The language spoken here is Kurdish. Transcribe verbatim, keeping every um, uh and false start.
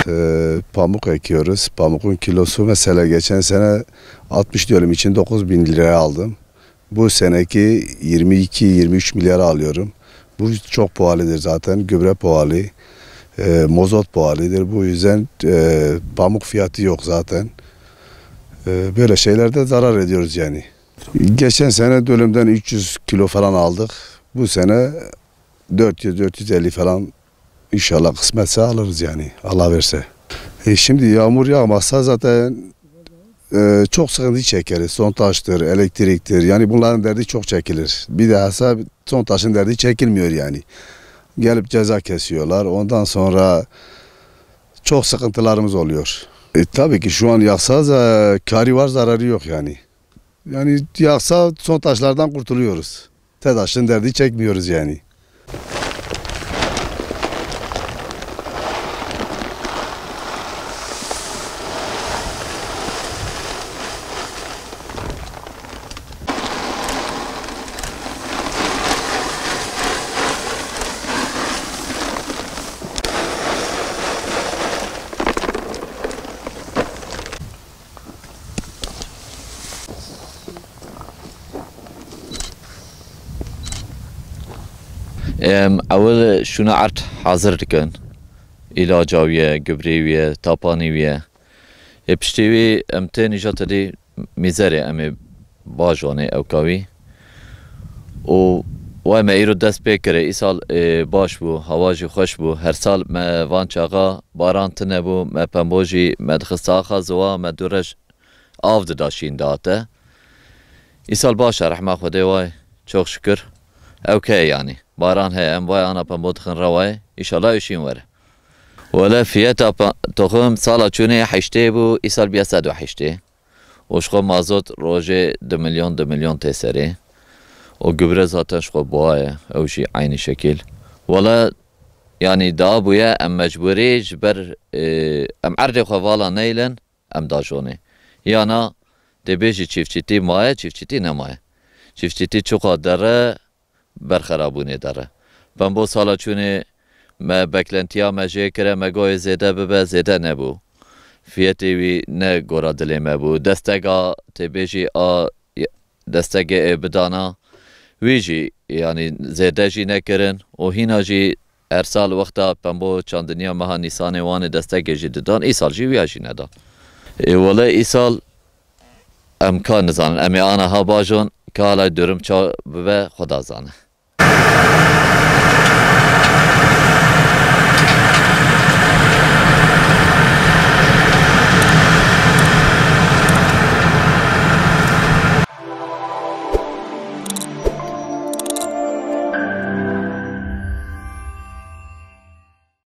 Ee, pamuk ekiyoruz. Pamukun kilosu mesela geçen sene altmış dönüm için dokuz bin liraya aldım. Bu seneki yirmi iki yirmi üç milyara alıyorum. Bu çok pahalıdır zaten. Gübre pahalı. Ee, mozot pahalıdır. Bu yüzden e, pamuk fiyatı yok zaten. Ee, böyle şeylerde zarar ediyoruz yani. Geçen sene dönümden üç yüz kilo falan aldık. Bu sene dört yüz dört yüz elli falan, inşallah kısmetse alırız yani, Allah verse. E, şimdi yağmur yağmazsa zaten e, çok sıkıntı çekeriz. Sontaştır, elektriktir. Yani bunların derdi çok çekilir. Bir de hesap, Sontaş'ın derdi çekilmiyor yani. Gelip ceza kesiyorlar. Ondan sonra çok sıkıntılarımız oluyor. E, tabii ki şu an yağsa za- karı var, zararı yok yani. Yani yağsa Sontaşlardan kurtuluyoruz. TEDAŞ'ın derdi çekmiyoruz yani. Em ewil şûna erd hazir dikin. Îlaca wî ye, gibrê wî ye, tapanî wî ye. Ê piştî wî em tên îja tedî mîzerê em ê bajonê ewka wî. Û wê me îro dest pê kirê. Îsal ê baş bû, hewa jî xweş bû. Her sal me van çaxa baran tune bû, me pembo jî me dixiste axa ziwa, me du roj av dida şîn dihate. Îsal baş e, rehma Xwedê way, çok şükür. Ewke ye yanî. Baran heye, em vay ana pembo dixin rewayê. Îşallah ew şîn were. Wele fiyeta pa- toxim sala çûnê heştê bû, îsal biya sed û heştê. Û ji xwe mazot rojê du milyon, du milyon tê serê. Û gübre zaten ji xwe buha ye, ew jî eynî şekil. Wele yanî da bûye em mecbûrî ji ber, e, em erdê xwe vala neylin, em dajonê. Yana tê bêjî çîftçîtî maye, çîftçîtî nemaye. Çîftçîtî çiqa derre, ber xerabûnê derre. Pembo sala çûnê me beklentiya me jê kire, me goyê zêde bibe, zêde nebû. Fiyetê wî ne gora dilê me bû. Destega tê bêjî a destegê ê bidana wî jî, yanî zêde jî nekirin û hîna jî her sal wexta pembo çandiniya meha Nîsanê wanê destegê jî didan, îsal jî wiya jî nedan. Ê wele îsal em ka nizanin, em ê ana ha bajon, ka halay durum ça bibe, Xweda zane.